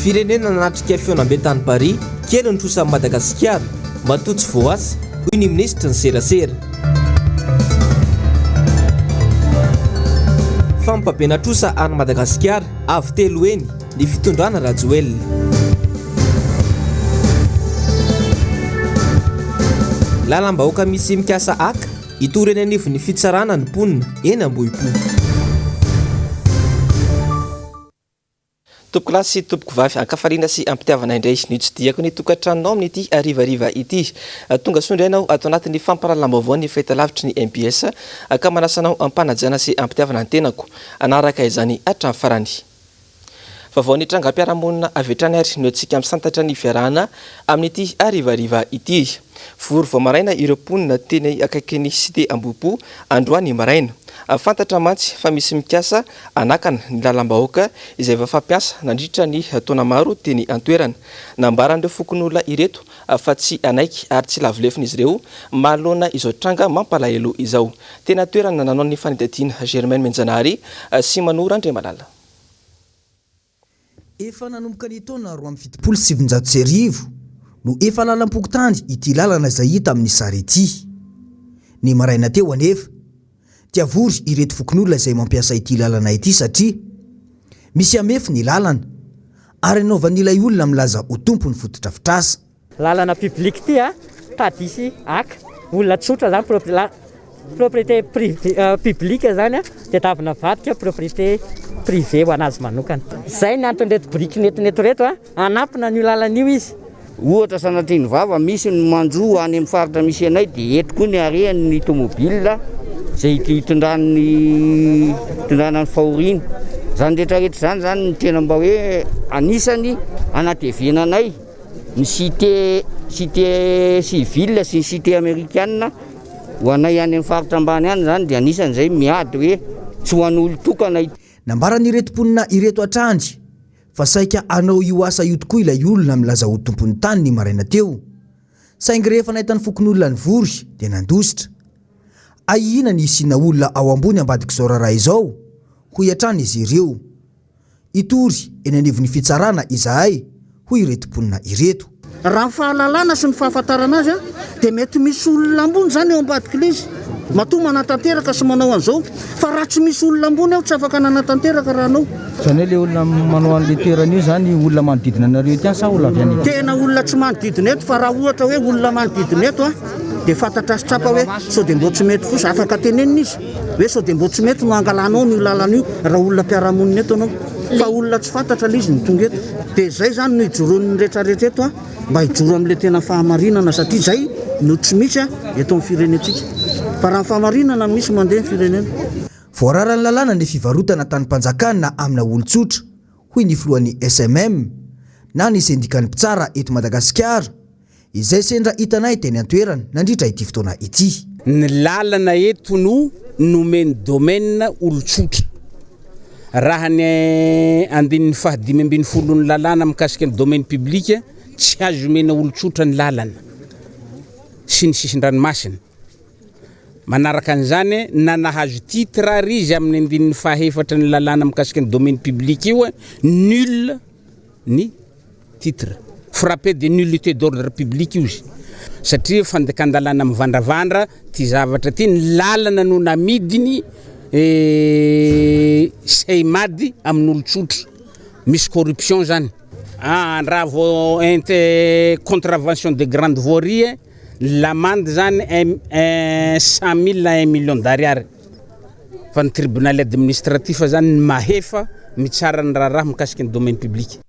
Firenena nanatrika fihaonambe tany Paris, kely ny trosan'i Madagasikara, matoa tsy voaasa, hoy ny minisitry ny serasera. Fampabena trosa any Madagasikara, avo telo heny ny fitondrana Rajoelina. Lalam-bahoaka misy mikasa haka, hitory eny anivon'ny fitsarana ny mponina eny Ambohipo. Tompokolahy sy tompokovavy, ankafaliana sy ampitiavana indray no itsidihako ny tokantranonao amin'ity harivariva ity. Tonga soa indray ianao ato anatin'ny fampahalalam-baovao ny fahitalavitry ny mbs ka manasa anao am-panajana sy am-pitiavana ny tenako hanaraka izany hatramin'ny farany. Vaovao nitrangam-piarahamonina avy hatrany ary no antsika misantatra ny fiarahana amin'ity harivariva ity. Vory vao maraina ireo mponina teny akaikin'ny Cité Ambohipo androany maraina. Fantatra mantsy fa misy mikasa hanakana ny lalam-bahoaka izay efa fampiasa nandritra ny taona maro teny an-toerana. Nambaran'ireo fokonolona ireto fa tsy hanaiky ary tsy lavo lefona izy ireo manoloana izao tranga mampalahelo izao. Teny an-toerana nanao ny fanadihadiana Germaine Menjanahary sy Mano Randriamalala. Efa nanomboka ny taona 1972 no efa lalam-pokontany ity lalana izay hita amin'ny sary ity. Ny maraina teo anefa dia vory ireto fokonolona izay mampiasa ity lalana ity satria misy hamefy ny lalana ary anaovan'ilay olona milaza ho tompon'ny fotodrafitrasa. Lalana public ity a, tady hisy haka, olona tsotra zany propriété publique zany a, tadiavina avadika propriété privée ho an'azy manokana. Zay ny anton'ireto biriky nentina eto ireto a, hanampina an'io lalana io izy. Ohatra sanatria ny vava, misy ny manjo any amin'ny faritra misy anay dia eto koa ny harehany ny tomobile izay hitondrany hitondrana ny fahoriana. Izany rehetra rehetra izany izany no tena mba hoe anisany anatevenanay ny cité cité civile sy ny cité amerikana ho anay any amin'ny faritra ambany any izany dia anisan'izay miady hoe tsy ho an'olon-tokana ity. Nambaran'ireto mponina ireto hatrany fa saika hanao io asa io tokoa ilay olona milaza ho tompon'ny tany ny maraina teo, saingy rehefa nahita ny fokonolona nivory dia nandositra. Ahiana ny hisiana olona ao ambony ambadik'izao raharaha izao, hoy hatrany izy ireo. Hitory eny anivon'ny fitsarana izahay, hoy ireto mponina ireto. Raha ny fahalalana sy ny fahafantarana azy dia mety misy olona ambony izany eo ambadik'ilay izy matoa manatanteraka sy manao an'izao fa raha tsy misy olona ambony ao tsy afaka nanatanteraka raha anao. Izany hoe ilay olona manao an'ilay toerana io izany olona manodidina anareo ety sa olona avy any ivelany? Tena olona tsy manodidina eto fa raha ohatra hoe olona manodidina eto dia fantatra sy tsapa hoe sao dia mbô tsy mety kosa afaka tenenina izy hoe sao dia mbô tsy mety no angalanao an'io lalana io raha olona mpiara-monina eto ianao fa olona tsy fantatra ilay izy no tonga eto. Dia izay izany no ijoroan'ny rehetrarehetra eto mba hijoro amin'ilay tena fahamarinana satria izay no tsy misy eto amin'ny firenentsika. Fa raha ny fahamarinana no misy mandeha ny firenena. Voararan'ny lalàna ny fivarotana tanim-panjakana amina olon-tsotra, hoy ny filohan'ny SMM, na ny sendikan'ny mpitsara eto Madagasikara, Izay sendra hitanay teny an-toerana nandritra ity fotoana ity. Ny lalana eto no nomen'ny domaine olon-tsotra. Raha ny andininy fahadimy ambin'ny folon'ny lalàna mikasika ny domaine public, tsy azo omena olon-tsotra ny lalana sy ny sisin-dranomasina. Manaraka an'izany, na nahazo titre ary izy amin'ny andininy fahaefatry ny lalàna mikasika ny domaine public io, nul ny titre. Frappé de nullité d'ordre public io izy satria fandikan-dalàna mivandravandra ty zavatra ty, ny lalana no namidiny Seimad amin'olon-tsotra, misy corruption zany. Ah, raha vao inte contravention de grande voirie, l'amende zany un 100 mille à un million d'ariary, fa ny tribunal administratif zany ny mahefa mitsara ny raharaha mikasika ny domaine public.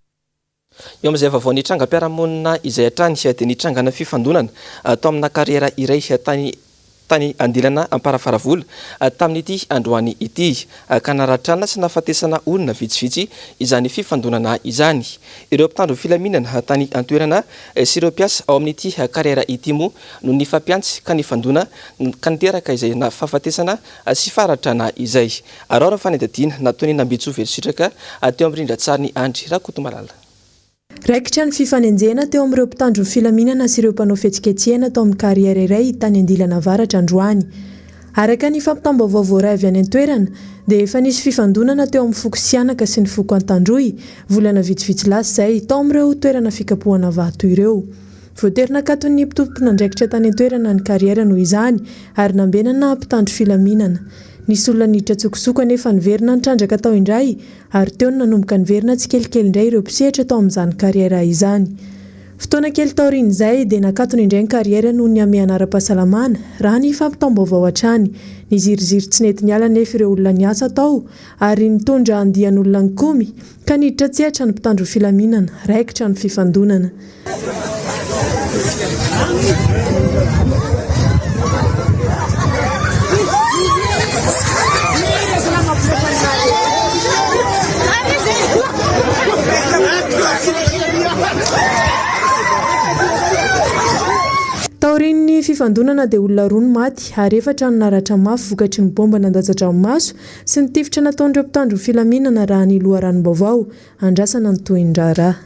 Eo amin'izay vaovao nitrangam-piarahamonina izay hatrany dia nitrangana fifandonana tao amina kariera iray tany tany Andilana Amparafaravola tamin'ity androany ity ka naratrana sy nahafatesana olona vitsivitsy izany fifandonana izany. Ireo mpitandro filaminana tany an-toerana sy ireo mpiasa ao amin'ity kariera ity moa no nifampiantsy ka nifandona ka niteraka izay fahafatesana sy faharatrana izay. Araho ny fanadihadiana nataon'i Nambitsoa Velositraka teo amin'ny rindran-tsarin'i Andry Rakotomalala. Raikitra ny fifanenjehana teo amin'ireo mpitandro ny filaminana sy ireo mpanao fihetsiketsehana tao amin'ny carrière iray tany Andilana Avaratra androany. Araka ny fampitam-baovao voaray avy any an-toerana dia efa nisy fifandonana teo amin'ny foko Sihanaka sy ny foko Antandroy, volana vitsivitsy lasa izay, tao amin'ireo toerana fikapohana vato ireo. Voatery nakaton'ny tompon'andraikitra tany an-toerana ny carrière noho izany ary nambenana mpitandro filaminana. Nisy olona niditra an-tsokosoko anefa niverina nitrandraka tao indray ary teo no nanomboka niverina tsikelikely indray ireo mpisehatra tao amin'izany carrière izany. Fotoana kely taorian'izay dia nakatona indray ny carrière noho ny hamehana ara-pahasalamana, raha ny fampitam-baovao hatrany. Niziriziry tsy nety niala anefa ireo olona niasa tao ary nitondra andian'olona nikomy ka niditra an-tsehatra ny mpitandro filaminana. Raikitra ny fifandonana. Taorian'ny fifandonana dia olona roa no maty ary efatra no naratra mafy vokatry ny baomba nandatsa-dranomaso sy ny tifitra nataon'ireo mpitandro ny filaminana raha ny loharanom-baovao. Andrasana ny tohin'ny raharaha.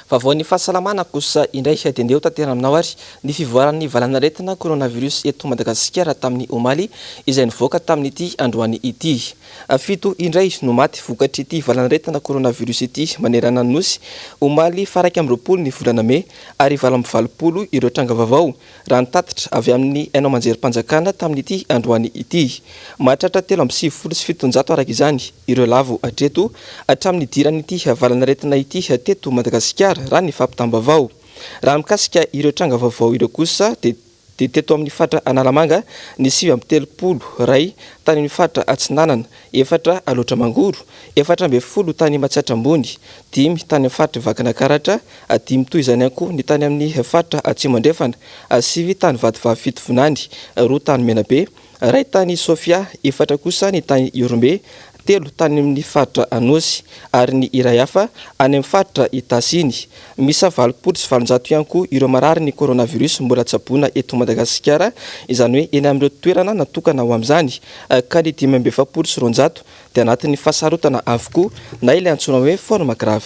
Vaovaon'ny fahasalamana kosa indray dia ndeha ho tanterina aminao ary ny fivoaran'ny valanaretina coronavirus eto Madagasikara tamin'ny omaly izay nivoaka tamin'ity androany ity. Fito indray no maty vokatr'ity valanaretina coronavirus ity manerana ny Nosy omaly faha 21 ny volana mey ary 88 ireo tranga vaovao raha ny tatitra avy amin'ny haino aman-jerim-panjakana tamin'ity androany ity. Mahatratra 793 araka izany ireo lavo hatreto hatramin'ny nidiran'ity valanaretina ity teto Madagasikara raha ny fampitam-baovao. Raha mikasika ireo tranga vaovao ireo kosa dia dia teto amin'ny faritra Analamanga ny 39, iray tany amin'ny faritra Atsinanana, efatra Alaotra Mangoro, 14 tany Matsiatra Ambony, dimy tany amin'ny faritr'i Vakinakaratra, dimy toy izany ihany koa ny tany amin'ny faritra Atsimo Andrefana, sivy tany Vatovavy Fitovinany, roa tany Menabe, iray tany Sofia, efatra kosa ny tany Ihorombe, telo tany amin'ny faritra Anôsy ary ny iray hafa any amin'ny faritra Itasy iny. Miisa 880 ihany koa ireo marary ny coronavirus mbola tsaboina eto Madagasikara, izany hoe eny amin'ireo toerana natokana ho amin'izany, ka ny 245 dia anatin'ny fahasarotana avokoa na ilay antsoina hoe forme grave.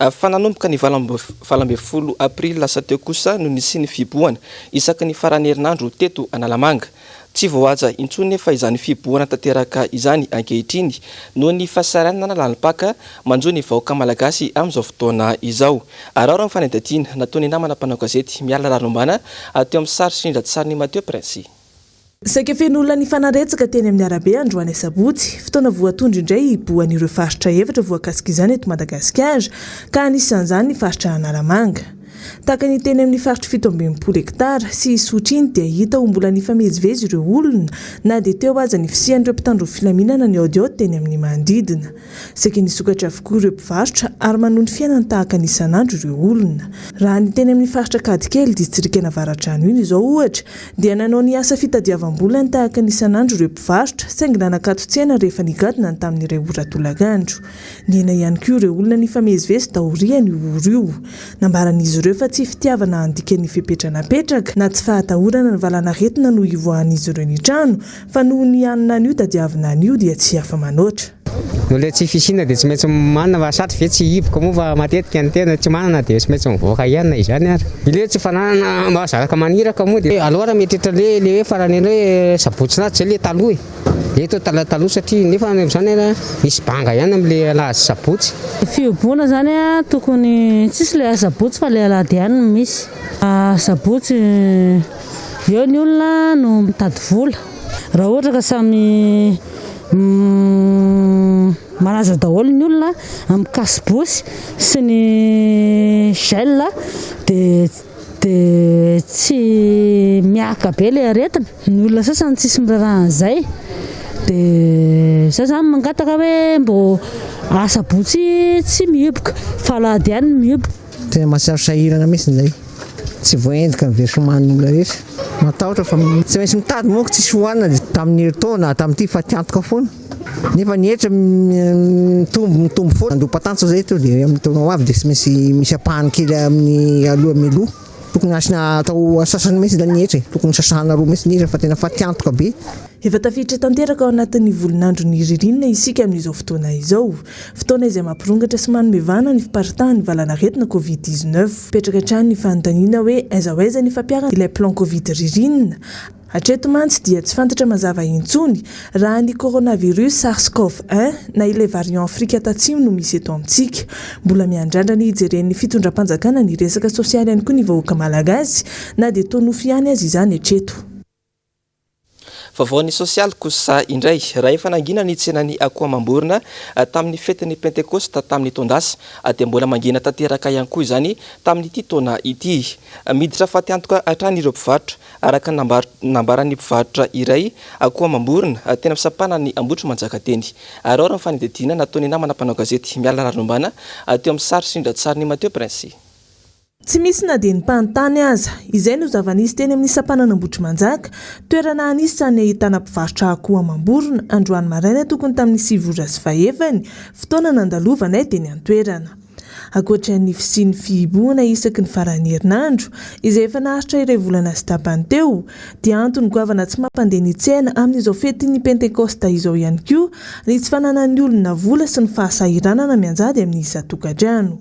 Fa nanomboka ny 18 aprily lasa teo kosa no nisian'ny fihibohana isaky ny faran'ny herinandro teto Analamanga. Tsy voahaja intsony nefa izany fihibohana tanteraka izany ankehitriny noho ny fahasahiranana lalim-paka manjo ny vahoaka malagasy amin'izao fotoana izao. Araho raha ny fanadihadiana nataon'ny namana mpanao gazety Miala Ranombana teo amin'ny sary sy rindran-tsarin'i Mathieu Prince. Saika feno olona nifanaretsaka teny amin'ny arabe androany asabotsy, fotoana voatondro indray hihibohan'ireo faritra efatra voakasik'izany eto Madagasikara, ka anisan'izany ny faritra Analamanga. Tahaka ny teny amin'ny faritry 67 hektara sy Isotry iny dia hita ho mbola nifamezivezy ireo olona na dia teo aza ny fisian'ireo mpitandro ny filaminana nihaodihaody teny amin'ny manodidina. Saika nisokatra avokoa ireo mpivarotra ary manohy ny fiainany tahaka ny isan'andro ireo olona. Raha ny teny amin'ny faritra Ankadikely, distrikan'Avaradrano iny izao ohatra, dia nanao ny asa fitadiavam-bolany tahaka ny isan'andro ireo mpivarotra, saingy nanakaton-tsena rehefa nigadona ny tamin'ny iray ora tolakandro. Nihena ihany koa ireo olona nifamezivezy taorian'io ora io. Nambaran'izy ireo fa tsy fitiavana handika ny fepetra napetraka, na tsy fahatahorana ny valanaretina no hivoahan'izy ireo ny trano, Fa noho ny hanina an'io tadiavina an'io dia tsy afa-manoatra. Noho ilay tsy fisiana dia tsy maintsy manana fa satry ve tsy hihiboka moa fa matetika ny tena tsy manana dia tsy maintsy mivoaka ihany na izany ary. Ilay hoe tsy fananana mba zanaka maniraka moa dia aleo ary mieritreritra le le hoe farany eny hoe sabotsy na zay le taloha e. Le tao taloha satria nefa amin'izany ary misy banga ihany amin'le alahady sy sabotsy. Fihoboana zany a tokony tsisy le asabotsy fa le alahady ihany no misy. Asabotsy Eo ny olona no mitady vola. Raha ohatra ka samy manaja daholo ny olona amin'ny cache-bouche sy ny gel dia dia tsy miaka be ilay aretina. Ny olona sasany tsisy miraharaha an'izay dia za zany mangataka hoe mbô asabotsy tsy mihiboka fa alahady ihany no mihiboka. Tena mahatsiaro sahirana mihitsy zay. Tsy voaendrika ny versement-n'ny olona rehetra. Matahotra fa tsy maintsy mitady manko tsisy hohanina dia tamin'ny herintaona tamin'ity fatiantoka foana. Nefa ny hetra mitombo mitombo foana. Andoha patante zay to dia amin'ny taona ho avy dia tsy maintsy misy ampahany kely amin'ny aloha mialoha. Tokony asiana atao sasany mihitsy zany ny hetra e, tokony sasana roa mihitsy ny hetra fa tena fatiantoka be. Efa tafiditra tanteraka ao anatin'ny volon'andron'ny ririnina isika amin'izao fotoana izao. Fotoana izay mampirongatra sy manome vahana ny fiparitahan'ny valanaretina Covid 19. Mipetraka hatrany ny fanontaniana hoe aiza ho aiza ny fampiharana ilay plan Covid ririnina? Hatreto mantsy dia tsy fantatra mazava intsony raha ny coronavirus SARS-CoV un na ilay variant Afrika Tatsimo no misy eto amintsika. Mbola miandrandra ny hijeren'ny fitondram-panjakana ny resaka sosialy ihany koa ny vahoaka malagasy na dia toa nofy ihany aza izany hatreto. Vaovaon'ny sosialy kosa indray, raha efa nangina ny tsenan'ny akoho amam-borona tamin'ny fetin'ny Pentekosta tamin'ny taon-dasa dia mbola mangina tanteraka ihany koa izany tamin'ity taona ity. Miditra fatiantoka hatrany ireo mpivarotra araka ny nambaran'ny mpivarotra iray akoho amam-borona teny amin'ny sampanan'ny Ambohitrimanjaka teny. Araho ny fanadihadiana nataon'ny namana mpanao gazety Miala Rarinombana teo amin'ny sary sy indran-tsarin'i Mathieu Prince. Tsy misy na dia ny mpanontany aza. Izay no zava-nisy teny amin'ny sampanan'Ambohitrimanjaka, toerana anisan'ny ahitana mpivarotra akoho amam-borona, androany maraina tokony tamin'ny sivy ora sy fahefany, fotoana nandalovanay teny an-toerana. Ankoatra ny fisian'ny fihibohana isaky ny faran'ny herinandro, izay efa naharitra iray volana sy tapany teo, dia antony goavana tsy mampandeha ny tsena amin'izao fetin'ny Pentekosta izao ihany koa ny tsy fananan'ny olona vola sy ny fahasahiranana mianjady amin'ny isan-tokantrano.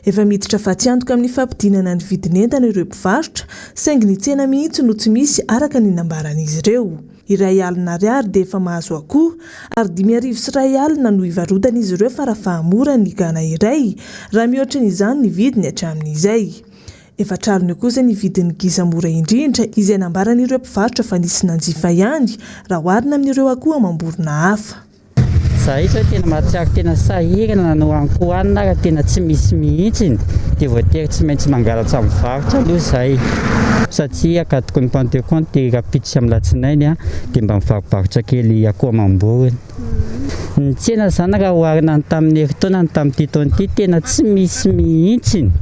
Efa miditra fatiantoka amin'ny fampidinana ny vidin'entana ireo mpivarotra, saingy ny tsena mihitsy no tsy misy araka ny nambaran'izy ireo. 1000 ariary dia efa mahazo akoho, ary 1500 alina no ivarotan'izy ireo farafahamorany ny gana iray, raha mihoatra an'izany ny vidiny hatramin'izay. 40 eo kosa ny vidin'ny gisa mora indrindra, izay nambaran'ireo mpivarotra fa nisy nanjifa ihany, raha oharina amin'ireo akoho amam-borona hafa. Zahay zao tena mahatsiaro tena sahirana na hohanikohanina ara tena tsy misy mihitsiny dia voatery tsy maintsy mangalatra mivarotra aloha zahay satria ankatoky ny Penteconte dia rahampitso sy amin'ny latsinainy dia mba mivarobarotra kely akoho amam-borona. Ny tsena zany raha oharina ny tamin'ny herintaona ny tamin'ity taona ity tena tsy misy mihitsiny.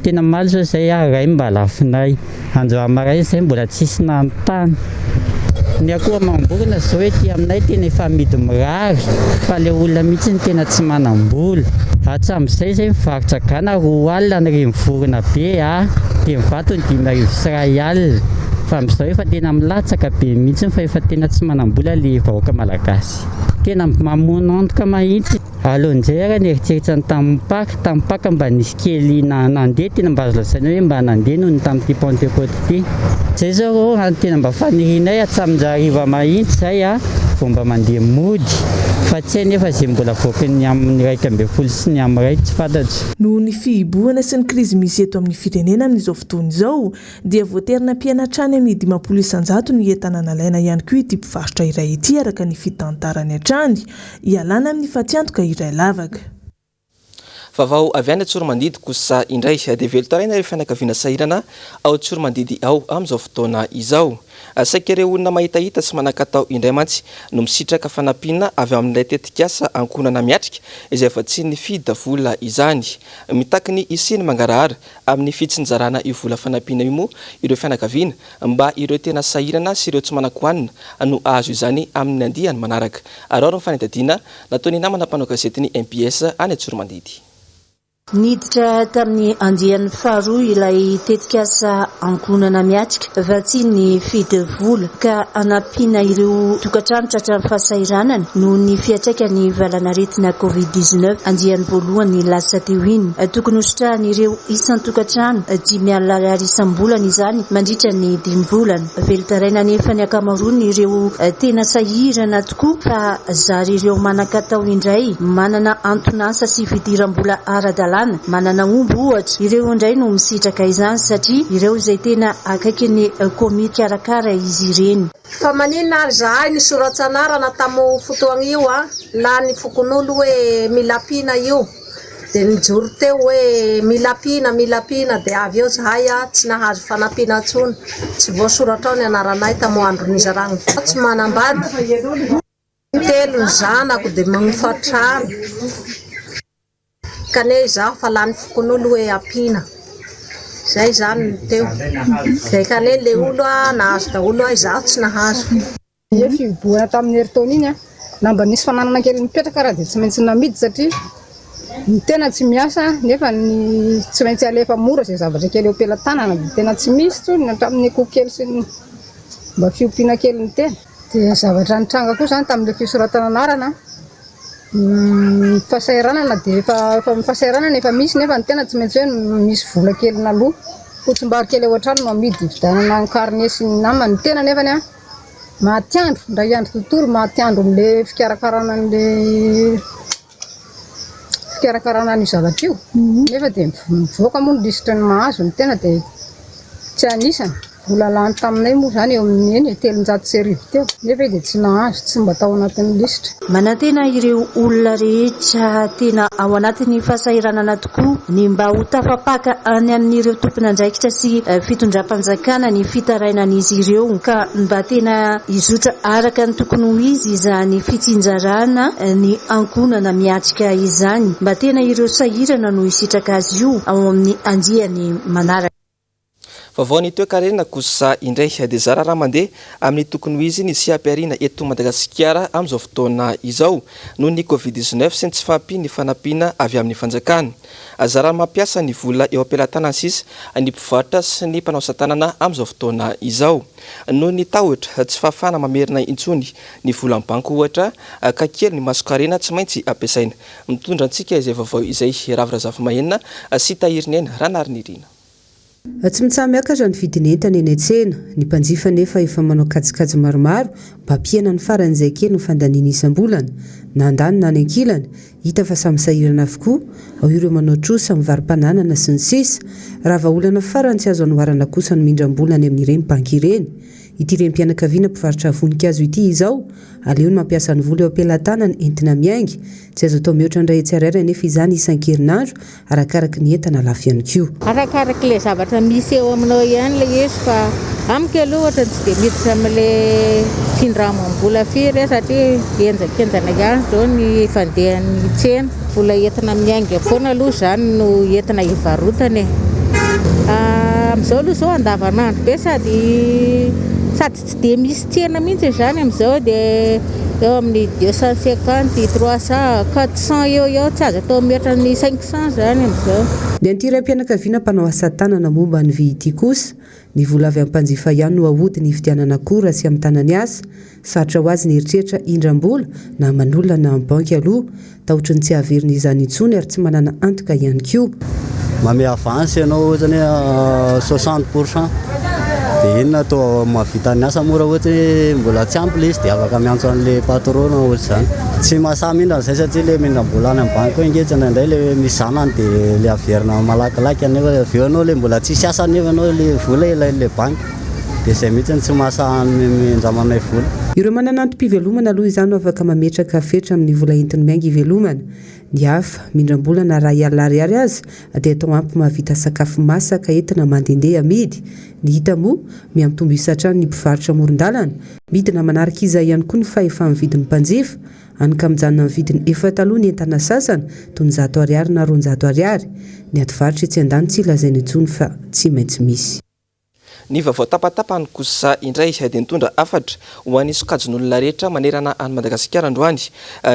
Tena omaly zao zay aho ray mba lafonay. Androany maraina izay mbola tsisy nanontany. Ny akoho amam-borona zao ety aminay tena efa amidy mirary fa le olona mihitsy no tena tsy manam-bola. Hatramin'izay izay mivarotra gana 20 ny renivorona be a, dia mivato ny 1500 fa amin'izao efa tena milatsaka be mihitsy fa efa tena tsy manam-bola le vahoaka malagasy. Tena mamono antoka mahitsy. Alohan'izay ary nieritreritra ny tamin'ny Paka, tamin'ny Paka mba nisy kely nandeha, tena mba azo lazaina hoe mba nandeha noho ny tamin'ity Pentecôte ity. Izay izao rô raha ny tena mba fanirianay hatramin'ny hariva mahitsy izay vao mba mandeha mody, fa tsy hay nefa izay mbola avoaky ny amin'ny 11 sy ny amin'ny iray tsy fantatro. Noho ny fihibohana sy ny krizy misy eto amin'ny firenena amin'izao fotoana izao dia voatery nampihena hatrany amin'ny 50% ny entana nalaina ihany koa ity mpivarotra iray ity araka ny fitantarany hatrany, hialana amin'ny fatiantoka iray lavaka. Vaovao avy any Tsoromandidy kosa indray dia velon-taraina ireo fianakaviana sahirana ao Tsoromandidy ao amin'izao fotoana izao. Saika ireo olona mahitahita sy manan-katao indray mantsy no misitraka fanampiana avy amin'ilay tetikasa Ankohonana Miatrika izay vatsian'ny FID vola izany. Mitaky ny hisian'ny mangarahara amin'ny fitsinjarana io vola fanampiana io moa ireo fianakaviana mba ireo tena sahirana sy ireo tsy manan-kohanina no hahazo izany amin'ny andiany manaraka. Araho ny fanadihadiana nataon'ny namana mpanao gazetin'ny mbs any Antsoromandidy. Niditra tamin'ny andiany faharoa ilay tetikasa Ankohonana Miatrika vatsian'ny FID vola ka hanampiana ireo tokantrano tratran'ny fahasahiranana noho ny fiantraikan'ny valanaretina Covid 19 andiany voalohany lasa teo iny. Tokony hositrahan'ireo isan-tokantrano 50 ariary isam-bolana izany mandritra ny dimy volana. Velon-taraina anefa ny ankamaroan'ireo tena sahirana tokoa fa zary ireo manan-katao indray manana anton'asa sy fidiram-bola ara-dalàna, manana omby ohatra, ireo indray no misitraka izany satria ireo izay tena akaikin'ny komity mpikarakara izy ireny. Fa maninona ary zahay nisoratsa anarana tamin'io fotoagna io an, lany fokonolo hoe mila ampiana io, de nijoro teo hoe mila ampiana mila ampiana de avy eo zahay tsy nahazo fanampiana intsony, tsy voasoratra ao ny anaranay tamin'io andro nizaragna io, tsy manambady, telo ny zanako de magnofa trano. Kane izaho fa lany fokonolo hoe ampiana. Zay izany no teo. Dia kane le olo a nahazo daholo a izaho tsy nahazo. Ie fihibohana tamin'ny herintaona iny a, na mba nisy fananana kely nipetraka ara dia tsy maintsy namidy satria Ny tena tsy miasa nefa ny tsy maintsy alefa mora izay zavatra kely eo am-pelatanana dia tena tsy misy intsony hatramin'ny akoho kely sy ny mba fiompiana kely ny tena. Dia zavatra nitranga koa izany tamin'ilay fisoratana anarana, ny fahasahiranana dia efa efa ny fahasahiranana efa misy nefa ny tena tsy maintsy hoe misy vola kely naloa. Fotsim-bary kely ao an-trano no amidy hividianana ny carnet sy ny namany. Ny tena nefany an, maty andro, indray andro tontolo maty andro amin'ilay fikarakarana an'ilay fikarakarana an'io zavatra io nefa dia mivoaka moa ny lisitry ny mahazo ny tena dia tsy anisany. Vola lany taminay moa izany eo amin'ny eny e, 1300 teo nefa dia tsy nahazo, tsy mba tao anatin'ny lisitra. Manantena ireo olona rehetra tena ao anatin'ny fahasahiranana tokoa ny mba ho tafapaka any amin'ireo tompon'andraikitra sy fitondram-panjakana ny fitarainan'izy ireo ka mba tena hizotra araka ny tokony ho izy izany fitsinjarana ny ankohonana miatrika izany mba tena ireo sahirana no hisitraka azy io ao amin'ny andiany manaraka. Vaovao ny toekarena kosa indray dia zara raha mandeha amin'ny tokony ho izy ny seha-pihariana eto Madagasikara amin'izao fotoana izao noho ny Covid 19 sy ny tsy fahampian'ny fanampiana avy amin'ny fanjakana. Zara mampiasa ny vola eo am-pelatanany sisa ny mpivarotra sy ny mpanao asa tanana amin'izao fotoana izao. Noho ny tahotra tsy fahafahana mamerina intsony ny vola amin'ny banky ohatra ka kely ny masonkarena tsy maintsy ampiasaina. Mitondra antsika izay vaovao izay Ravo Razafimahenina sy Tahirinena Ranarinirina. Tsy mitsaha-miakatra ny vidin'entana eny an-tsena. Ny mpanjifa anefa efa manao kajikajy maromaro mba hampihena ny faran'izay kely ny fandaniana isam-bolana. Na an-daniny na any an-kilany, hita fa samy sahirana avokoa, ao ireo manao trosa, mivaro-pananana, sy ny sisa Raha vahaolana farany tsy azo anoharana kosa ny mindram-bola any amin'ireny banky ireny. Ity renim-pianakaviana mpivarotra voninkazo ity izao, aleony mampiasa ny vola eo am-pelatanany entina miainga. Tsy azo atao mihoatra ny iray hetsy ariary anefa izany isan-kerinandro, arakaraky ny entana lafo ihany koa. Arakarak'ilay zavatra misy eo aminao ihany ilay izy fa amiko aloha ohatran'ny tsy dia miditra amin'ilay findramam-bola firy aho satria henjakenjana ihany izao ny fandehan'ny tsena. Vola entina miainga foana aloha izany no entina hivarotana e. Amin'izao aloha izao andavanandro be sady sady tsy dia misy tsena mihitsy izany amin'izao dia eo amin'ny 250, 300, 400 eo eo, tsy azo atao mihoatra ny 500 izany amin'izao. Ny an'ity raim-pianakaviana mpanao asa tanana momba ny vy ity kosa, ny vola avy amin'ny mpanjifa ihany no ahodiny hividianana akora sy hamitana ny asa. Sarotra ho azy ny eritreritra hindram-bola na aman'olona na amin'ny banky aloha. Tahotry ny tsy hahaverina izany intsony ary tsy manana antoka ihany koa. Manome avance ianao ohatra ny hoe 60 pour cent dia iny no atao mahavita ny asa moa raha ohatra hoe mbola tsy ampy ilay izy dia afaka miantso an'ilay patron na ohatr'izany. Tsy mahasahy mindrana izay satria ilay mindram-bola any amin'ny banky koa ange indraindray ilay misy zanany dia ilay averina malakilaky nefa avy eo ianao ilay mbola tsisy asa nefa ianao ilay vola ilain'ilay banky. Dia izay mihitsy no tsy mahasahy andramanay vola. Ireo manana antom-pivelomana aloha izany no afaka mametraka fetra amin'ny vola entiny miainga ivelomana. Ny hafa, mindram-bola na iray alina ariary aza dia atao ampy mahavita sakafo masaka entina mandehandeha amidy. Ny hita moa, mihamitombo isa hatrany ny mpivarotra amoron-dalana. Midina manaraka izay ihany koa ny fahefa-mividin'ny mpanjifa. Any ka mijanona amin'ny vidiny efa taloha ny entana sasany, toy ny 100 ariary na 200 ariary. Ny ady varotra etsy andaniny tsy lazaina intsony fa tsy maintsy misy. Ny vaovao tapatapany kosa indray dia nitondra hafatra ho an'ny sokajin'olona rehetra manerana an'i Madagasikara androany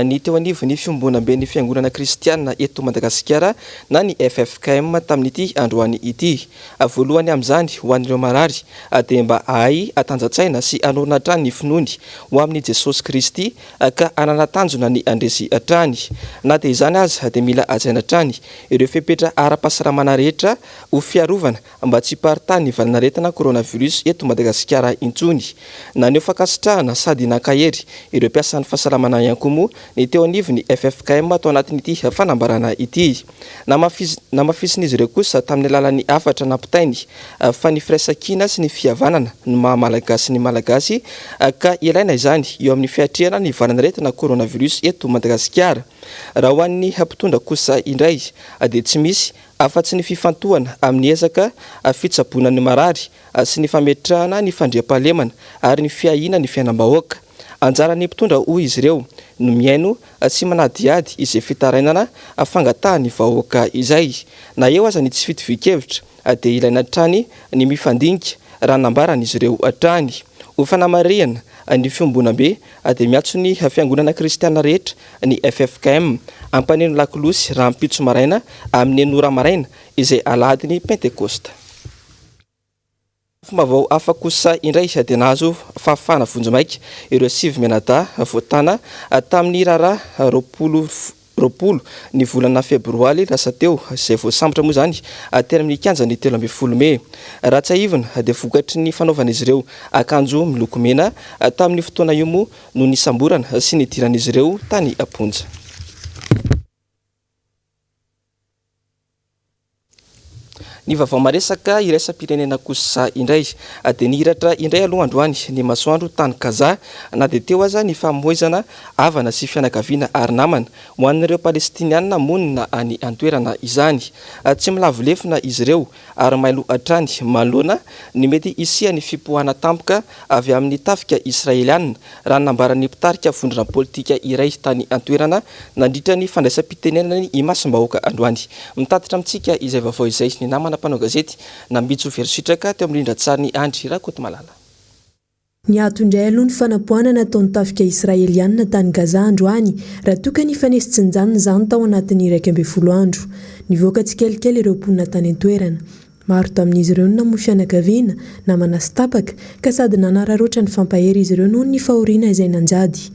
ny teo anivon'ny Fiombonamben'ny Fiangonana Kristiana eto Madagasikara na ny ffkm tamin'ity androany ity. Voalohany amin'izany ho an'ireo marary dia mba hahay hatanjan-tsaina sy hanorina hatrany ny finoany ho amin'i Jesosy Kristy ka hanana tanjona ny handresy hatrany. Na dia izany aza dia mila hajaina hatrany ireo fepetra ara-pahasalamana rehetra ho fiarovana mba tsy hiparitahan'ny valanaretina coronavirus eto Madagasikara intsony. Naneho fankasitrahana sady nankahery ireo mpiasan'ny fahasalamana ihany koa moa ny teo anivon'ny ffkm tao anatin'ity fanambarana ity. Namafisin'izy ireo kosa tamin'ny alalan'ny hafatra nampitainy fa ny firaisankina sy ny fihavanana no maha Malagasy ny Malagasy ka ilaina izany eo amin'ny fiatrehana ny valanaretina coronavirus eto Madagasikara. Raha ho an'ny mpitondra kosa indray dia tsy misy Afa-tsy ny fifantohana amin'ny ezaka fitsaboana ny marary sy ny fametrahana ny fandriampahalemana ary ny fiahiana ny fiainam-bahoaka. Anjaran'ny mpitondra hoy izy ireo no mihaino sy manadihady izay fitarainana fangatahan'ny vahoaka izay. Na eo aza ny tsy fitovian-kevitra dia ilaina hatrany ny mifandinika raha nambaran'izy ireo hatrany. Ho fanamarihana. ny fiombonambe dia miantso ny fiangonana kristiana rehetra ny ffkm hampaneno lakolosy rahampitso maraina amin'ny enina ora maraina izay alahadin'ny Pentekosta. Fomba-vao hafa kosa indray dia nahazo fahafahana vonjimaika ireo sivy mianadahy voatàna tamin'ny raharaha 20 20 ny volana febroary lasa teo, izay voasambotra moa izany teny amin'ny kianjan'ny 13 mey. Raha tsiahivina dia vokatry ny fanaovan'izy ireo akanjo miloko mena tamin'io fotoana io moa no nisamborana sy nidiran'izy ireo tany am-ponja. Ny vaovao maresaka iraisam-pirenena kosa indray dia nihiratra indray aloha androany ny masoandro tany Gaza na dia teo aza ny famoizana havana sy fianakaviana ary namana ho an'ireo Palestiniana monina any an-toerana izany. Tsy milavo lefona izy ireo ary mailo hatrany manoloana ny mety hisian'ny fipoahana tampoka avy amin'ny tafika Israeliana raha ny nambaran'ny mpitarika vondrona politika iray tany an-toerana nandritra ny fandraisam-pitenenany imasom-bahoaka androany. Mitatitra amintsika izay vaovao izay ny namana mpanao gazety Nambitso Velositraka teo amin'ny rindran-tsarin'i Andry Rakotomalala. Niato indray aloha ny fanapoahana nataon'ny tafika Israelianina tany Gaza androany, raha toa ka nifanesy tsy nijanona izany tao anatin'ny 11 andro. Nivoaka tsikelikely ireo mponina tany an-toerana. Maro tamin'izy ireo no namoy fianakaviana, namana sy tapaka, ka sady nanararaotra nifampahery izy ireo noho ny fahoriana izay nanjady.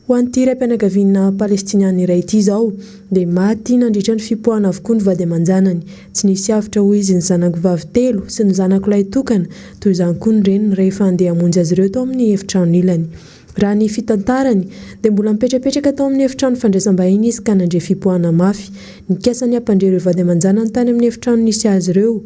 Ho an'ity raim-pianakaviana palestiniana iray ity izao, dia maty nandritra ny fipoahana avokoa ny vady aman-janany. Tsy nisy avotra, hoy izy, ny zanako vavy telo sy ny zanako lahy tokana, toy izany koa ny reniny rehefa handeha hamonjy azy ireo tao amin'ny efitrano ilany. Raha ny fitantarany, dia mbola mipetrapetraka tao amin'ny efitrano fandraisam-bahiny izy ka nandre fipoahana mafy. Nikasa ny hampandre ireo vady aman-janany tany amin'ny efitrano nisy azy ireo.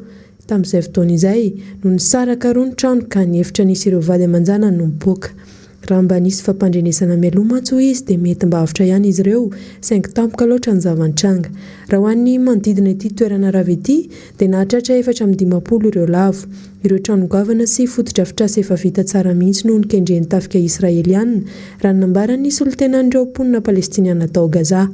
Tamin'izay fotoana izay, no nisaraka roa ny trano ka ny efitra nisy ireo vady aman-janany no nipoaka. Raha mba nisy fampandrenesana mialoha mantsy hoy izy dia mety mba avotra ihany izy ireo, saingy tampoka loatra ny zava-nitranga. Raha ho an'ny manodidina ity toerana rava ity, dia nahatratra 54 ireo lavo. Ireo trano goavana sy fotodrafitrasa efa vita tsara mihitsy no nokendren'ny tafika Israeliana, raha ny nambaran'ny solontenan'ireo mponina Palestiniana tao Gaza.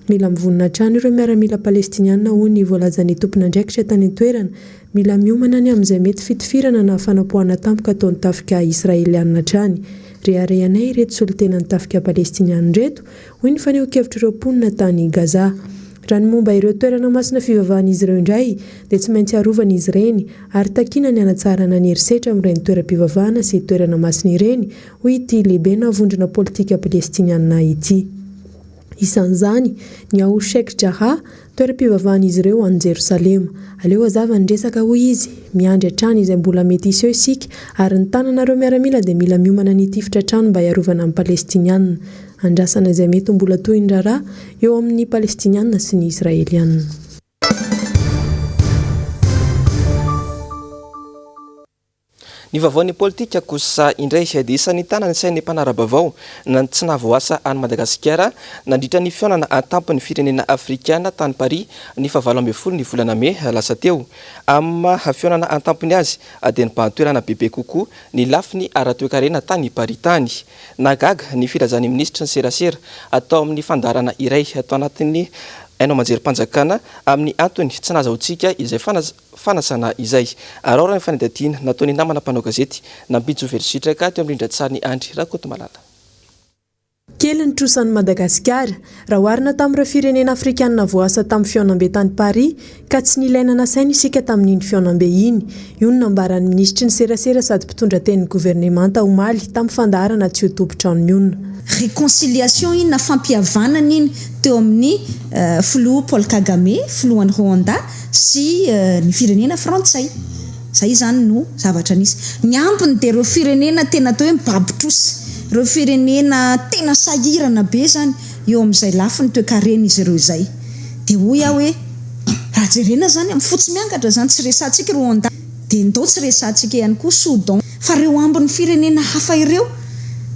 Mila mivonona hatrany ireo miaramila Palestiniana, hoy ny voalazan'ny tompon'andraikitra tany an-toerana. Mila miomana ny amin'izay mety fitifirana na fanapoahana tampoka ataon'ny tafika Israeliana hatrany. Reharehanay ireto solontenan'ny tafika Palestiniana ireto, hoy ny fanehoan-kevitr'ireo mponina tany Gaza. Raha ny momba ireo toerana masina fivavahan'izy ireo indray, dia tsy maintsy arovana izy ireny, ary takiana ny hanatsaharana ny herisetra amin'ireny toeram-pivavahana sy toerana masina ireny, hoy ity lehibena vondrona politika Palestiniana ity. Isan'izany, ny ao Sheikh Jarrah, toeram-pivavahan'izy ireo any Jerosalema. Aleo hazava ny resaka, hoy izy, miandry hatrany izay mbola mety hiseho isika, ary ny tananareo miaramila dia mila miomana ny hitifitra hatrany mba hiarovana ny Palestiniana. Andrasana izay mety ho mbola tohin'ny raharaha eo amin'ny Palestiniana sy ny Israeliana. Ny vaovaon'ny politika kosa indray dia isan'ny nitana ny sain'ny mpanara-baovao na ny tsy nahavoasa an'i Madagasikara nandritra ny fihaonana an-tampon'ny firenena afrikana tany Paris ny fahavalo ambin'ny folo ny volana mey lasa teo. Amin'ny maha fihaonana an-tampony azy dia nibahan-toerana bebe kokoa ny lafiny ara-toekarena tany Paris tany. Nahagaga ny filazan'ny minisitry ny serasera tao amin'ny fandaharana iray tao anatin'ny haino aman-jerim-panjakana amin'ny antony tsy nahazahoantsika izay fanasana izay. Araho raha ny fanadihadiana nataon'ny namana mpanao gazety Nampitso Velositraka teo amin'ny rindran-tsarin'i Andry Rakotomalala. Kely ny trosan'i Madagasikara, raha oharina tamin'ireo firenena afrikanina voaasa tamin'ny fihaonambe tany Paris, ka tsy nilaina nasaina isika tamin'iny fihaonambe iny. Io no nambaran'ny minisitry ny serasera sady mpitondra tenin'ny governemanta omaly tamin'ny fandaharana Tsy ho tompon-trano mionona. Réconciliation iny na fampihavanana iny teo amin'ny filoha Paul Kagame, filohan'i Rwanda sy ny firenena frantsay. Izay izany no zavatra nisy. Ny ambiny dia ireo firenena tena atao hoe mibaby trosa, ireo firenena tena sahirana be izany eo amin'izay lafiny toekarena izy ireo izay. Dia hoy aho hoe, raha jerena izany amin'ny fotsy miangatra izany, tsy resahantsika Rwanda, dia ndao tsy resahantsika ihany koa Soudan, fa ireo ambin'ny firenena hafa ireo,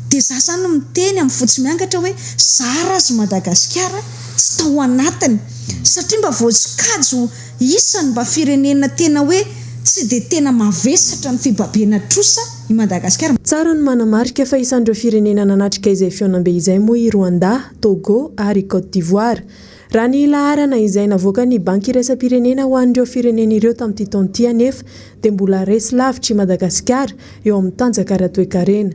dia izaho izany miteny amin'ny fotsy miangatra hoe, zara aza i Madagasikara tsy tao anatiny, satria mba voasokajy ho Isany mba firenena tena hoe tsy dia tena mavesatra ny fibabena trosa i Madagasikara. Tsara ny manamarika fa isan'ireo firenena nanatrika izay fihaonambe izay moa i Rwanda, Togo ary Côte d'Ivoire. Raha ny laharana izay navoakan'ny Banky iraisam-pirenena ho an'ireo firenena ireo tamin'ity taona ity anefa dia mbola resy lavitra i Madagasikara eo amin'ny tanjaka ara-toekarena.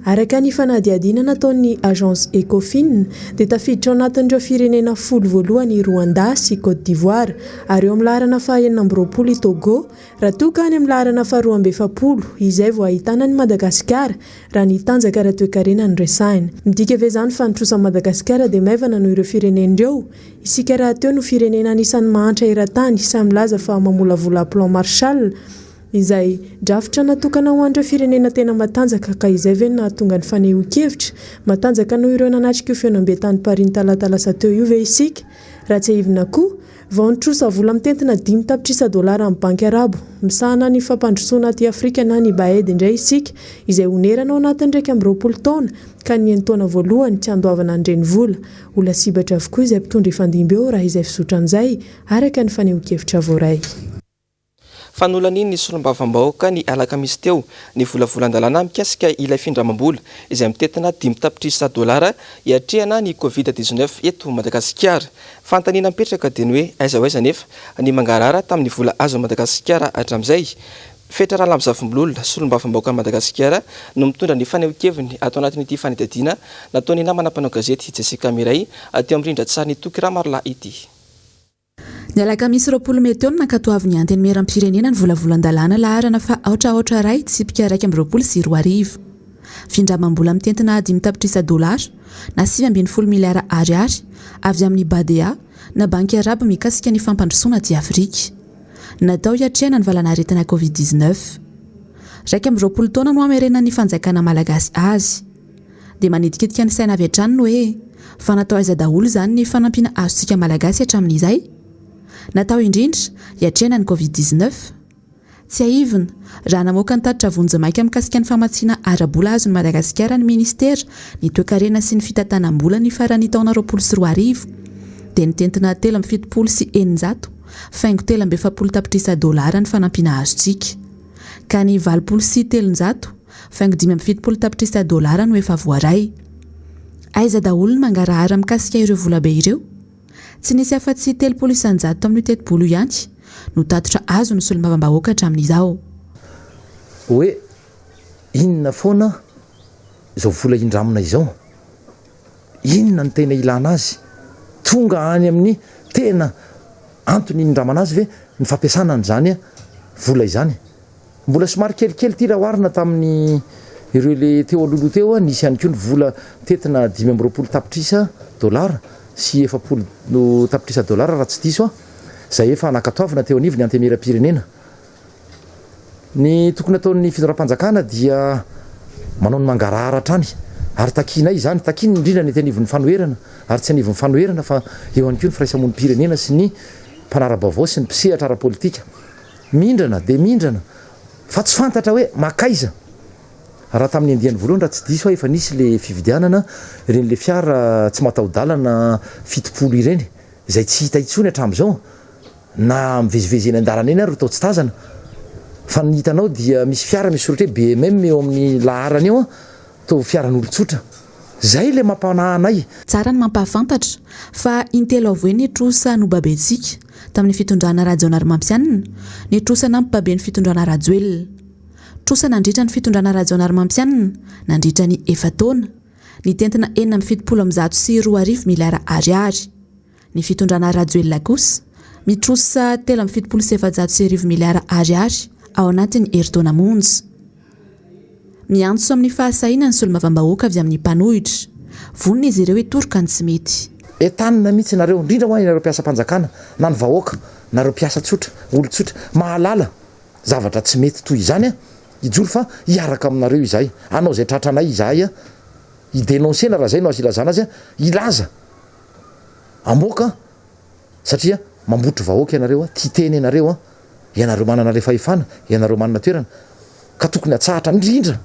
Araka ny fanadihadiana nataon'ny Agence Ecofin dia tafiditra ao anatin'ireo firenena folo voalohany i Rwanda sy Côte d'Ivoire ary eo amin'ny laharana faha 26 i Togo raha toa ka any amin'ny laharana faha 42 izay vao ahitana an'i Madagasikara raha ny tanjaka ara-toekarena no resahina. Midika ve izany fa ny trosan'i Madagasikara dia maivana noho ireo firenena ireo? Isika rahateo no firenena anisan'ny mahantra eran-tany sahy milaza fa mamolavola plan Marshall izay drafitra natokana ho an'ireo firenena tena matanjaka ka izay ve no nahatonga ny fanehoan-kevitra? Matanjaka noho ireo nanatrika io fihaonambe tany Paris ny talata lasa teo io ve isika? Raha tsiahivina koa, vao nitrosa vola mitentina dimy tapitrisa dolara amin'ny banky arabo misahana ny fampandrosoana aty Afrika na ny BAED indray isika izay honerana ao anatin'ny 21 taona ka ny enin-taona voalohany tsy handoavana ny renivola. Ho lasibatra avokoa izay mpitondra hifandimby eo raha izay fizotran'izay, araka ny fanehoan-kevitra voaray. Fa nolanian'ny solombavambahoaka ny alakamisy teo ny volavolan-dalàna mikasika ilay findramam-bola izay mitentina dimy tapitrisa dolara hiatrehana ny Covid 19 eto Madagasikara. Fanontaniana mipetraka dia ny hoe aiza ho aiza anefa ny mangarahara tamin'ny vola azon'i Madagasikara hatramin'izay? Fetra Ralambozafimbololona, solombavambahoakan'i Madagasikara no mitondra ny fanehoan-keviny ato anatin'ity fanadihadiana nataon'ny namana mpanao gazety Jessica Mireille teo amin'ny rindran-tsarin'i Toky Ramarolahy ity. Ny alakamisy 20 mey teo no nankatoavin'ny Antenimierampirenena ny volavolan-dalàna laharana faha aotra aotra iray tsipika 2021. Findramam-bola mitentina dimy tapitrisa dolara na 19 miliara ariary avy amin'ny BADEA na Banky Arabo mikasika ny fampandrosoana aty Afrika. Natao hiatrehana ny valan'aretina Covid 19. 21 taona no hamerenan'ny fanjakana malagasy azy. Dia manitikitika ny saina avy hatrany ny hoe, fa natao aiza daholo izany ny fanampiana azontsika Malagasy hatramin'izay? Natao indrindra hiatrehana ny Covid 19. Tsiahivina, raha namoaka ny tatitra vonjimaika mikasika ny famatsiana ara-bola azon'i Madagasikara ny Minisitera ny toekarena sy ny fitantanam-bola ny faran'ny taona 2020 dia nitentina 673 faingo 43 tapitrisa dolara ny fanampiana azontsika ka ny 380 Faingo 75 tapitrisa dolara no efa voaray. Aiza daholo ny mangarahara mikasika ireo volabe ireo? Tsy nisy afa-tsy 30% tamin'io tetibola io ihany no tatitra azon'ny solombavambahoaka hatramin'izao. Hoe inona foana izao vola indramina izao? Inona no tena ilana azy? Tonga any amin'ny tena antony nindramana azy ve ny fampiasana an'izany vola izany? Mbola somary kelikely ity raha oharina tamin'ny ireo le teo alohaloha teo, nisy ihany koa ny vola mitentina 25 tapitrisa dolara sy 40 tapitrisa dolara raha tsy diso aho, izay efa nankatoavina teo anivon'ny Antenimierampirenena. Ny tokony ataon'ny fitondram-panjakana dia manao ny mangarahara hatrany ary takianay izany, takiany indrindra ny ety anivon'ny fanoherana ary tsy anivon'ny fanoherana fa eo ihany koa ny firaisamonim-pirenena sy ny mpanara-baovao sy ny mpisehatra ara-politika. Mindrana dia mindrana fa tsy fantatra hoe makaiza. Raha tamin'ny andiany voalohany raha tsy diso aho efa nisy le fividianana ireny le fiara tsy mataho-dalana 70 ireny izay tsy hita intsony hatramin'izao na mivezivezy eny an-dalana eny ary atao tsy tazana fa ny hitanao dia misy fiara misy soratra hoe BMM eo amin'ny laharany eo an, toa fiaran'olon-tsotra. Zay ilay mampanahy anay. Tsara ny mampahafantatra fa intelo avoe ny trosa nobabentsika tamin'ny fitondrana Rajaonarimampianina, ny trosa nampibaben'ny fitondrana Rajoelina. Trosa nandritra ny fitondrana Rajaonarimampianina nandritra ny efa-taona, nitentina 276 miliara ariary. Ny fitondrana Rajoelina kosa, mitrosa 1473 miliara ariary ao anatin'ny herintaona monja. Miantso amin'ny fahasahiana ny solombavambahoaka avy amin'ny mpanohitra. Vonona izy ireo hitoroka ny tsy mety. Entanina mihitsy nareo, indrindra hoa ianareo mpiasam-panjakana, na ny vahoaka, nareo mpiasa tsotra, olon-tsotra, mahalala zavatra tsy mety toy izany an, hijoro fa hiaraka aminareo izahay, hanao izay tratranay izahay an, hi-denoncer-na raha izay no azo ilazana azy an, hilaza, hamoaka satria mambotry vahoaka ianareo, tia tena ianareo, ianareo manana ilay fahefana, ianareo manana toerana, ka tokony hatsahatra indrindra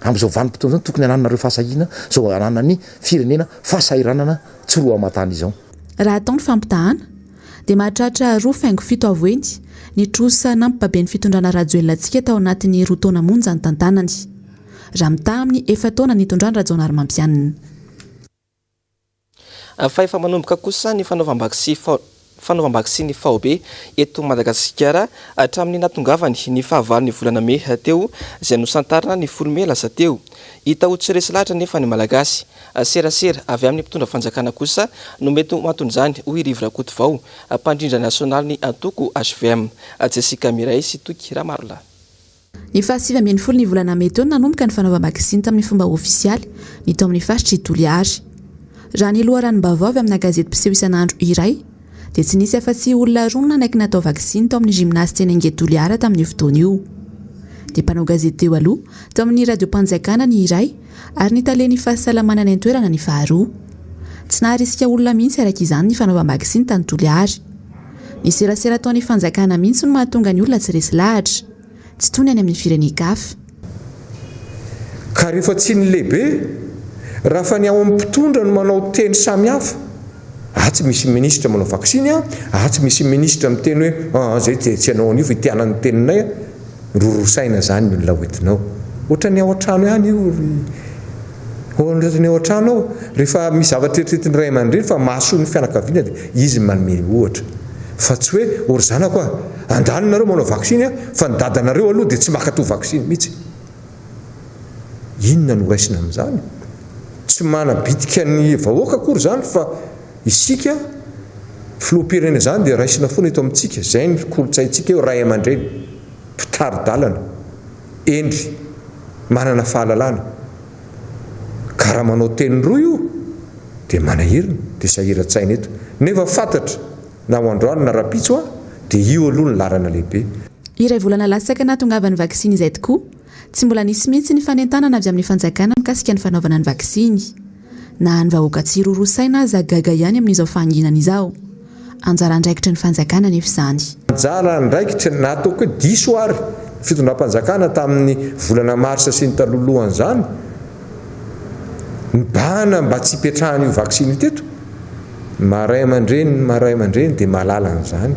amin'izao vanim-potoana izao, tokony hanananareo fahasahiana, izao ananan'ny firenena fahasahiranana tsy roa aman-tany izao. Raha atao ny fampitahana, dia mahatratra roa faingo fito avo heny ny trosa nampibaben'ny fitondrana Rajoelina antsika tao anatin'ny roa taona monja nitantanany, raha mitaha amin'ny efa-taona nitondran-dRajaonarimampianina. Fa efa manomboka kosa ny fanaovam-baksiny faobe eto Madagasikara hatramin'ny nahatongavany ny fahavalon'ny volana mey teo izay nosantarina ny folo mey lasa teo. Hita ho tsy resy lahatra anefa ny Malagasy. Serasera avy amin'ny mpitondra fanjakana kosa no mety ho anton'izany, hoy i Rivo Rakotovao, mpandrindra nasionalin'ny antoko hvm. Jessica Mireille sy Toky Ramarolahy. Ny faha 19 ny volana mey teo no nanomboka ny fanaovam-baksiny tamin'ny fomba ofisialy ny tao amin'ny faritr'i Toliary. Raha ny loharanom-baovao avy amina gazety mpiseho isan'andro iray dia tsy nisy afa-tsy olona roa no nanaiky natao vaksiny tao amin'ny gymnase Tsenengue Toliara tamin'io fotoana io. Dia mpanao gazety teo aloha tao amin'ny radiom-panjakana ny iray ary ny talen'ny fahasalamana any an-toerana ny faharoa. Tsy naharisika olona mihitsy araka izany ny fanaovam-baksiny tany Toliary. Ny serasera ataon'ny fanjakana mihitsy no mahatonga ny olona tsy resy lahatra. Tsy toy ny any amin'ny firenen-kafa. Ka rehefa tsy ny lehibe, raha fa ny ao amin'ny mpitondra no manao teny samy hafa, atsy misy minisitra manao vaksiny an, atsy misy minisitra miteny hoe aa zay tsy tsy hanao an'io fa ity anan'ny teninay an, miroroa saina zany ny olona hoentinao. Ohatran'ny ao an-trano ihany io ry ohatran'ny ao an-trano ao, rehefa misy zavatra eritreretin'ny ray aman-dreny fa mahasoa ny fianakaviana dia izy no manome ohatra. Fa tsy hoe ô ry zanako a, andany nareo manao vaksiny a, fa ny dadanareo aloha dia tsy mankatoa vaksiny mihitsy. Inona no raisina amin'izany? Tsy manabitika ny vahoaka akory izany fa isika filoham-pirenena izany dia raisina foana eto amintsika. Izay ny kolontsaintsika eo, ray aman-dreny, mpitari-dalana, hendry, manana fahalalana. Ka raha manao teny roa io dia manahirana, dia sahiran-tsaina eto. Nefa fantatra na ho androany na rahampitso an, dia io aloha ny laharana lehibe. Iray volana latsaka nahatongavan'ny vaksiny izay tokoa, tsy mbola nisy mihitsy ny fanentanana avy amin'ny fanjakana mikasika ny fanaovana ny vaksiny. Na ny vahoaka tsy roroa saina aza gaga ihany amin'izao fahanginana izao. Anjara andraikitry ny fanjakana anefa izany. Anjara andraikitry, na ataoko hoe diso ary, ny fitondram-panjakana tamin'ny volana marsa sy ny talohalohan'izany, nibahana mba tsy hipetrahan'io vaksiny io teto. Ny maha ray aman-dreny ny maha ray aman-dreny dia mahalala an'izany.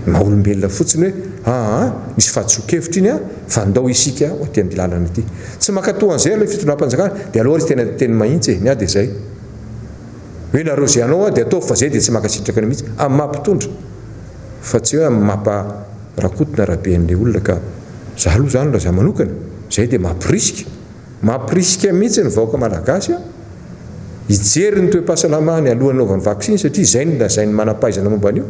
Ny maha olombelona fotsiny hoe aa misy fahadisoan-kevitra iny an, fa ndao isika ho aty amin'ity lalana ity. Tsy mankatoa an'izay aloha fitondram-panjakana dia aleo ary tena teny mahitsy e, ny ahy dia izay. Hoe nareo izay hanao dia ataovy fa izay dia tsy mankasitraka an'io mihitsy amin'ny maha mpitondra fa tsy hoe amin'ny maha Rakoto na Rabe an'ilay olona ka za aloha izany raha za manokana izay dia mampirisika Mampirisika mihitsy ny vahoaka malagasy hijery ny toe-pahasalamany alohan'ny hanaovany vaksiny satria izay no lazain'ny manam-pahaizana momba an'io.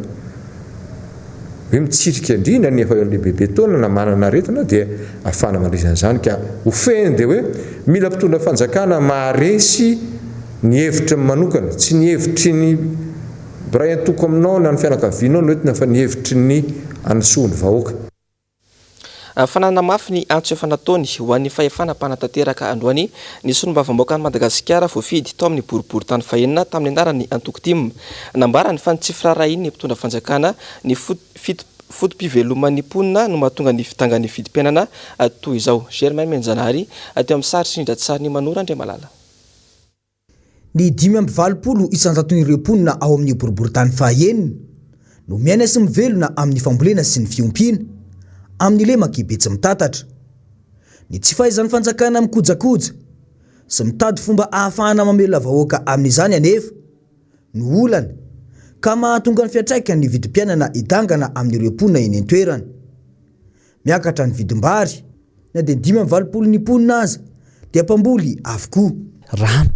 Hoe mitsirika indrindra ny efa lehibebe taona na manana aretina dia ahafahana mandresy an'izany ka ho fehiny dia hoe mila mpitondra fanjakana maharesy ny hevitry ny manokana, tsy ny hevitry ny mpiray antoko aminao na ny fianakavianao no entina fa ny hevitry ny hanasoa ny vahoaka. Fa nanamafy ny antso efa nataony ho an'ny fahefana mpanatanteraka androany ny solombavambahoakan'i Madagasikara voafidy tao amin'ny boriborintany fahenina tamin'ny anaran'ny antoko tim. Nambarany fa ny tsy firaharahian'ny mpitondra fanjakana ny foto-piveloman'ny mponina no mahatonga ny fidangan'ny vidim-piainana toy izao. Germain Menjanahary teo amin'ny sary sy indran-tsarin'i Manoro Andriamalala. Ny 85 isan-jaton'ireo mponina ao amin'ny boriborintany fahaenina no miaina sy mivelona amin'ny fambolena sy ny fiompiana amin'ny lemak'i Betsimitatatra. Ny tsy fahaizan'ny fanjakana mikojakoja sy mitady fomba ahafahana mamelona vahoaka amin'izany anefa no olana ka mahatonga ny fiantraikan'ny vidim-piainana hidangana amin'ireo mponina eny an-toerana. Miakatra ny vidim-bary, na dia 85 ny mponina aza dia mpamboly avokoa. Rano,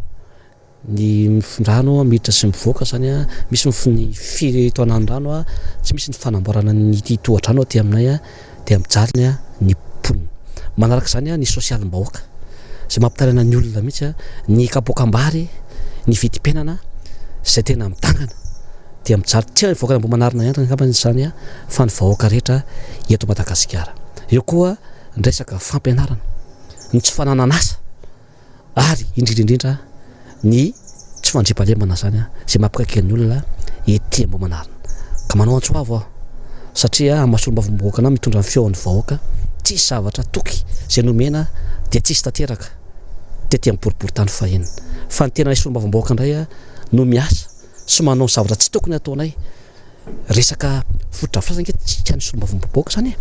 ny rano miditra sy mivoaka zany, misy ny fitohanan'ny rano, tsy misy ny fanamboarana an'ity tohadrano aty aminay dia mijaly ny mponina. Manaraka izany ny sosialim-bahoaka izay mampitaraina ny olona mihitsy, ny kapoakam-bary, ny vidim-piainana izay tena midangana dia mijaly. Tsy ny vahoakan'Ambohimanarina ihany angamba izany fa ny vahoaka rehetra eto Madagasikara. Eo koa ny resaka fampianarana, ny tsy fananan'asa ary indrindra indrindra ny tsy fandriampahalemana izany izay mampikaika ny olona ety Ambohimanarina. Ka manao antso avo aho satria amin'ny maha solombavambahoaka anah mitondra ny feon'ny vahoaka, tsisy zavatra toky izay nomena dia tsisy tanteraka tety amin'ny boriborintany fahenina. Fa ny tenanay solombavambahoaka indray no miasa sy manao ny zavatra tsy tokony hataonay. Resaka fotodrafitrasa ange tsy an'ny solombavambahoaka izany e!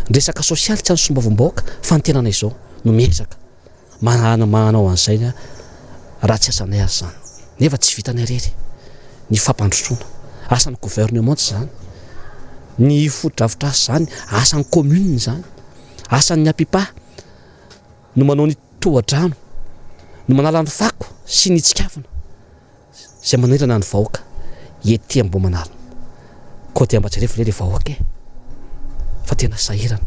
Ny resaka sosialy tsy an'ny solombavambahoaka fa ny tenanay izao no miezaka manao an'izay raha tsy asanay aza izany. Nefa tsy vitanay irery ny fampandrosoana. Asan'ny gouvernement izany, ny fotodrafitrasa izany, asan'ny commune izany, asan'ny APIPA no manao ny tohadrano. no manala ny fako sy ny tsikafona izay manahirana ny vahoaka ety Ambohimanarina. Koa dia mba jerevo ve le vahoaka e! Fa tena sahirana,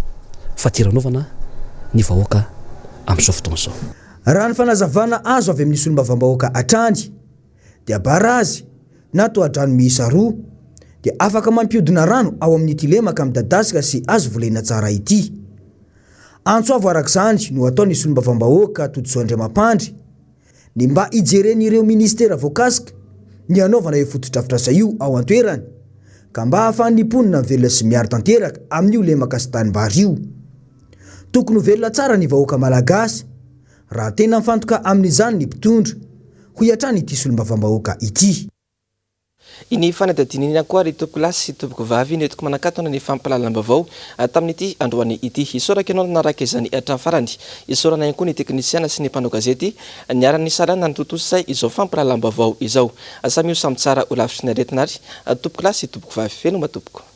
fadiranovana ny vahoaka amin'izao fotoana izao. Raha ny fanazavana azo avy amin'ny solombavambahoaka hatrany dia barazy na tohadrano miisa roa dia afaka mampiodina rano ao amin'ity lemaka midadasika sy azo volena tsara ity. Antso avo araka izany no ataon'ny solombavambahoaka Todisoa Andriamampandry ny mba hijeren'ireo minisitera voakasika ny hanaovana io fotodrafitrasa io ao an-toerana ka mba hahafahan'ny mponina mivelona sy miaro tanteraka amin'io lemaka sy tanimbary io. Tokony ho velona tsara ny vahoaka malagasy raha tena mifantoka amin'izany ny mpitondra, hoy hatrany ity solombavambahoaka ity. Iny fanadihadiana iny ihany koa ry tompokolahy sy tompokovavy no entiko manakatona ny fampahalalam-baovao tamin'ity androany ity. Isaorako ianao nanaraka izany hatramin'ny farany. Isaorana ihany koa ny teknisiana sy ny mpanao gazety niara-nisalahy nanatontosa izao fampahalalam-baovao izao. Samy ho samy tsara ho lavitry ny aretina ary tompokolahy sy tompokovavy. Veloma tompoko.